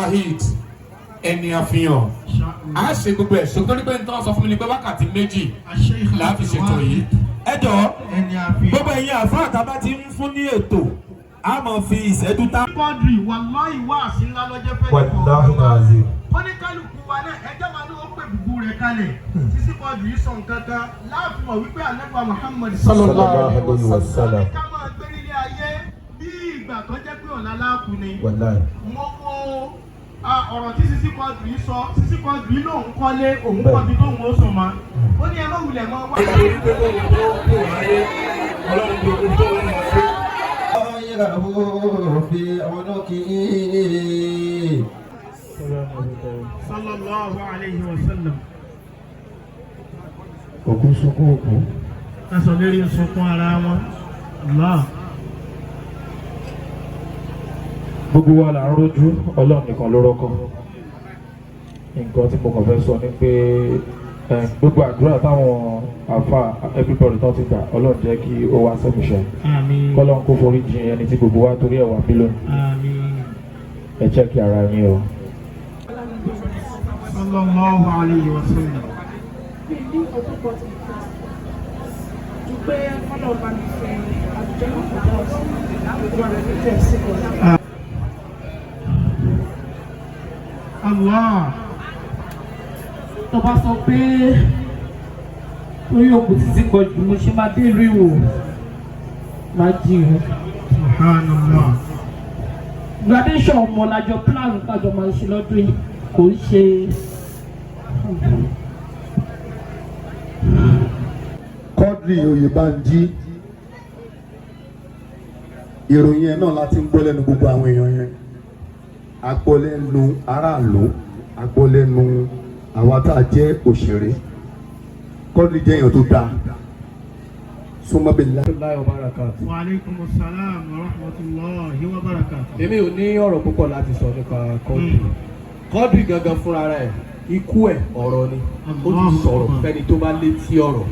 Abdulwahid ẹni àfihàn. A ṣe gbogbo ẹ̀ ṣe torí pé n tán sọ fún mi ni pé wákàtí 2 la fi ṣètò yìí. Ẹ jọ̀ọ́, Ẹni àfihàn. gbogbo ẹ̀yin àfáà tá a bá ti ń fún ní ètò, a máa fi ìṣẹ́jú tá. Quadri, wàláhì, wáàsí ńlá lọ́jọ́ fẹ́. Wàláhì nàzí. Oníkálukú wa náà, ẹjọ́ máa ní ó pè bùbù rẹ̀ kalẹ̀. Sisi Quadri sọ nǹkan kan láàfin mọ̀ wípé Ànábì Muhammad sallallahu alayhi wa sallam. Ká máa gbé nílé ayé bí ìgbà tó jẹ́ pé ọ̀la láàkú ni. Wàláhì. Mo wo ọ̀rọ̀ tí Sisi Quadri sọ. Sisi Quadri lòun kọ́lé, òun kọ́bi tóun ó sùn mọ́. Ó ní ẹ má wulẹ̀ mọ́ wá. Nítorí pé kó tó kó ayé Ọlọ́run tó kó tó ń lọ sí. في عنقه. Sallallahu alayhi wa sallam. Òkú sunkún òkú. Kásọ̀ lérí sunkún ara wọn. Allah. Gbogbo wa là ń rójú, Ọlọ́run nìkan ló rọ́kọ̀. Nǹkan tí mo kàn fẹ́ sọ ni pé gbogbo àdúrà táwọn àfa, everybody tó ti gbà, Ọlọ́run jẹ́ kí ó wá sẹ́mùṣẹ́. Àmín. Kọ́lọ́n kó forí jìn ẹni tí gbogbo wa torí ẹ̀ wá bí lónìí. Àmín. Ẹ jẹ́ kí ara yín o. Sallallahu alayhi wa sallam. Mi ní ọdún kan tí mo fẹ́ ju pé kọ́lọ̀ bá mi fẹ́ àbújá náà kọjá ọ̀sán gbogbo àwọn ẹni tẹ̀ sí kan. Allah. Tó bá sọ pé torí òkú títí pọ̀ jù mo ṣe máa dé ìlú Ìwò, máa jiyàn. Subhanallah. Graduation ọmọ lájọ plan kájọ máa ṣe lọ́dún yìí, kò ń ṣe. Quadri Oyèbánjí, ìròyìn ẹ̀ náà láti ń gbọ́ lẹ́nu gbogbo àwọn èèyàn yẹn. A gbọ́ lẹ́nu aráàlú, a gbọ́ lẹ́nu àwa tá a jẹ́ òṣèré. Quadri jẹ́ èèyàn tó dáa súnmọ́bìlá. Wa alaykum assalam wa rahmatullahi wa barakatuh. Èmi ò ní ọ̀rọ̀ púpọ̀ láti sọ nípa Quadri. Quadri gangan fúnra rẹ̀, ikú ẹ̀ ọ̀rọ̀ ni ó ti sọ̀rọ̀ fẹ́ni tó bá létí ọ̀rọ̀.